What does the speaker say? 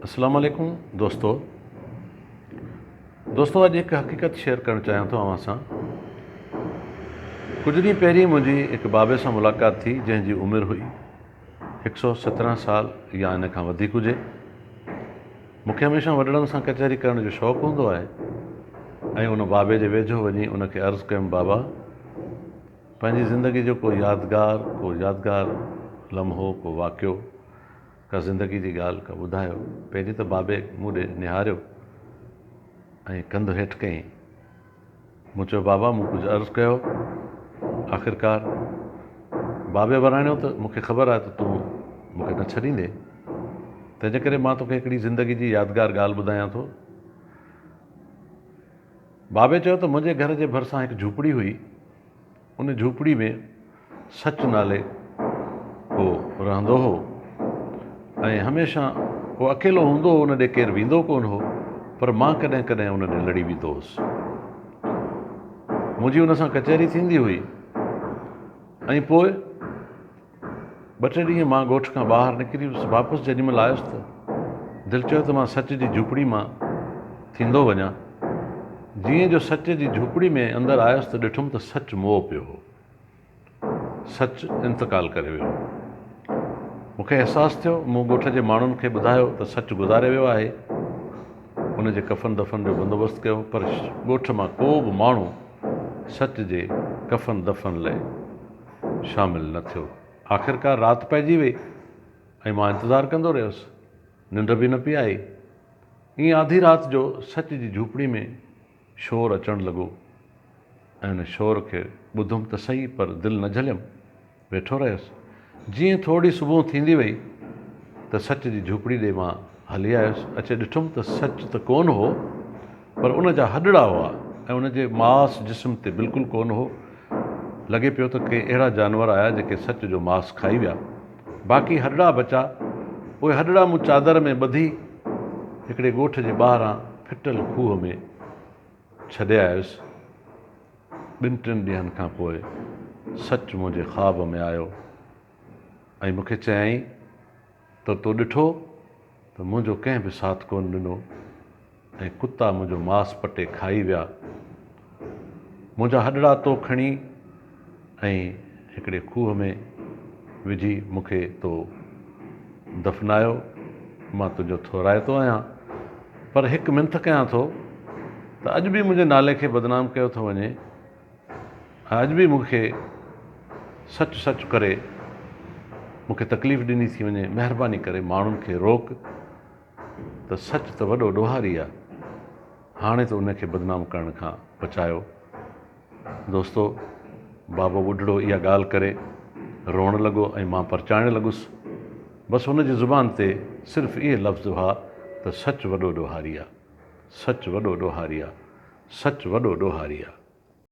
اسلام عليڪم دوستو دوستو اڄ هڪ حقيقت شيئر ڪرڻ چاهيان ٿو اوهان سان ڪجهه ڏينهن پهرين منهنجي هڪ بابي سان ملاقات ٿي جنهن جي عمر هئي هڪ سو سترهن سال يا ان کان وڌيڪ هجي مون کي هميشه وڏڙن سان ڪچهري ڪرڻ جو شوق هوندو آهي ۽ ان بابي جي ويجهو وڃي ان کي عرض ڪيم بابا پنهنجي زندگي جو ڪو يادگار ڪو يادگار لمحو ڪو واقعو ڪا زندگي جي ڳالهه ڪا ٻڌايو. پهرين ته بابي مون ڏي نهاريو ۽ ڪنڌ هيٺ ڪيائين. مون چيو بابا مون ڪجهه عرض ڪيو. آخرڪار بابي وراڻيو ته مون کي خبر آهي ته تون مون کي نه ڇڏيندين تنهنجي ڪري مان توکي هڪڙي زندگي جي يادگار ڳالهه ٻڌايان ٿو. بابي چيو ته منهنجي گهر جي ڀرسان هڪ جهوپڙي هئي، ان جهوپڙي ۾ سچ نالي ڪو رهندو هو ۽ هميشه هو اڪيلو هوندو هو، ان ڏي ڪير ويندو ڪونه هو، پر مان ڪڏهن ڪڏهن ان ڏي لڙي ويندو هوس. منهنجي ان سان ڪچهري ٿيندي هئي ۽ پوء ٻه ٽي ڏينهن مان ڳوٺ کان ٻاهر نڪري ويس. واپس جيڏي مهل آيس ته دل چيو ته مان سچ جي جهوپڙي مان ٿيندو وڃان. جيئن جو سچ جي جهوپڙي ۾ اندر آيس ته ڏٺم ته سچ موئو پيو هو. سچ انتقال ڪري ويو هو. مون کي احساس ٿيو. مون ڳوٺ جي ماڻهن کي ٻڌايو ته سچ گذاري ويو آهي. ان جي ڪفن دفن جو بندوبست ڪيو پر ڳوٺ مان ڪو به ماڻهو سچ جي ڪفن دفن لئه شامل نه ٿيو. آخرڪار رات پئجي وئي ۽ مان انتظار ڪندو رهيس. ننڊ به نه پئي آئي. ائين آڌي رات جو سچ جي جهوپڙي ۾ شور اچڻ لڳو ۽ ان شور کي ٻڌم ته سهي پر دل نه جهليم. ويٺو رهيس. جيئن ٿورڙي صبح ٿيندي وئي ته سچ جي جهوپڙي ڏي مان هلي آيس. اچي ڏٺم ته سچ ته ڪونه هو پر ان جا هڏڙا هئا ۽ ان جي ماس جسم تي بلڪل ڪونه هو. لڳي پيو ته ڪي اهڙا جانور آيا جيڪي سچ جو ماس کائي ويا. باقي هڏڙا بچا. اهي هڏڙا مون چادر ۾ ٻڌي هڪڙي ڳوٺ جي ٻاهران ڦٽل کوهه ۾ ڇڏي آيس. ٻن ٽن ڏينهن کان پوء سچ منهنجي خواب ۾ آيو ۽ مون کي چيائين ته تو ڏٺو ته منهنجو ڪنهن به ساٿ ڪونه ڏنو ۽ ڪتا منهنجو ماس پٽي کائي ويا. منهنجا هڏڙا تو کڻي ۽ هڪڙي کوهه ۾ وجهي مون کي تو دفنايو. مان تنهنجو ٿورائتو آهيان، پر هڪ منٿ ڪيان ٿو ته اڄ به منهنجي نالي کي بدنام ڪيو ٿو وڃي ۽ اڄ به مون کي سچ سچ ڪري مون کي تڪليف ڏني ٿي وڃي. مهرباني ڪري ماڻهن کي روڪ ته سچ ته وڏو ڏوهاري آ، هاڻي ته ان کي بدنام ڪرڻ کان بچايو. دوستو! بابو ٻڍڙو اها ڳالهه ڪري روئڻ لڳو ۽ مان پرچائڻ لڳس. بس هن جي زبان تي صرف اهي لفظ هئا ته سچ وڏو ڏوهاري آ، سچ وڏو ڏوهاري آ، سچ وڏو ڏوهاري آ.